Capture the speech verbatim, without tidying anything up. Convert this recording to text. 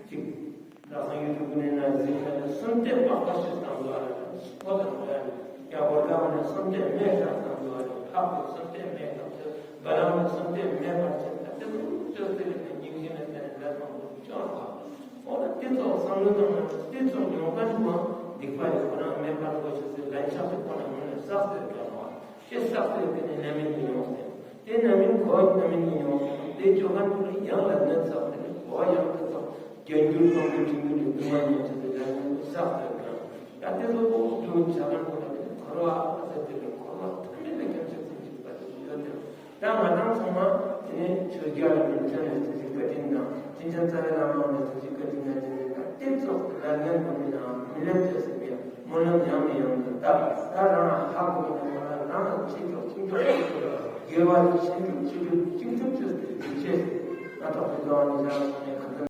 ཅིག་ལག་སང་ཡུ་ཊུབ་ནེ་ན་ཟིན་ན་སུམ་སྟེ་པག་པ་ཞིག་བཏང་འདུག་ཨ་རེ། ཁོ་དང་འདྲ་ནི་ཡ་གོར་ཀ་བ་ནེ་སུམ་སྟེ་མེ་ཞག་བཏང་འདུག་ཨ་རེ། ཕག་པོ་སུམ་སྟེ་མེ་བཏང་ཚེ་བ་ལང་ནེ་སུམ་སྟེ་མེ་ཕར་ཚེ་ད་དེ་ཚོ་ཅོ་ཟེར་ནས་སྙིང་རྗེ་ནེ་དེ་ནེ་ལས་མང་པོ་ཅོ་བ། འོ་ན་དེ་ཚོ་བསམ་བློ་བཏང་ན་དེ་ཚོ་མྱོང་མཁན་པོ་སྡིག་པ་ཡོད་ཁོ་རང་མེ་ཕར་དགོས་ཤེས་ཟེར་ལན་ཆགས་ཏེ་ཁོ་རང་ངོས་ནེ་བསགས་ཏེ་བཏང་བ། དེ་བསགས་ཏེ་དེ་ནེ་རྣམ་སྨིན་གྱི་མྱོང་ཟེར། དེ་རྣམ་སྨིན་གོ་རྣམ་སྨིན་གྱི་མྱོང་ཟེར། དེ་ཅོ་མཁན་པོ་ལ་ཡང་ལ་ནད་བསགས་ཏེ་ནི་གོ་ཡང་དེ་ཚོ་རྒྱན་འགྱུར་སྟོང་གི་འབྲིང་གི་སྡུག་བསྔལ་ཉོན་ཅེས་ཟེར་ལན་ཉོན་བསགས་ཏེ་བཏང་། ད་དེ་ཚོ་གོ་ཅོ་བྱ་མཁན་པོ་ལ་དེ་ནི་འཁོར་བ་ཟེར་དེ་ལ་འཁོར་བ་ཐ་མལ་ལ་སྐྱེ་ཚུལ་ཟེར་གྱི་པ་དེ་ཡོད་དེ། ད་ང་དང་ཚང་མ་དེ་ནས་ཆོས་རྒྱལ་རིན་ཆེན་ནས་ཐུགས་རྗེ་བཀའ་དྲིན་དང་། དྲིན་ཅན་རྩ་བའི་བླ་མ་ནས་ཐུགས་རྗེ་བཀའ་དྲིན་དང་། དེ་ནས་ད་ལྟའི་ཚོགས་ཀྱི་ལ་ངན་གོ་མི་དང་མི་ལེན་ཅེས་ཟེར་བའི་སྨོན་ལམ་ཡང་ནས་ཡང་དུ་བཏབ། ད་རང་ལ་ཧ་གོ་མི་དང་ང་རང་ལ་ཆེ་མཆོག་ཆེ་མཆོག་ཆེ་མཆོག་དགེ་བ་ཆེ་མཆོག་ཆེ་མཆོག་ཆེ་མཆོག་ཆེ་མཆོག་ཆེ་ང་ཐོག་གི་དོན་ནི་ཡང་ནས་ཁ་ཏ་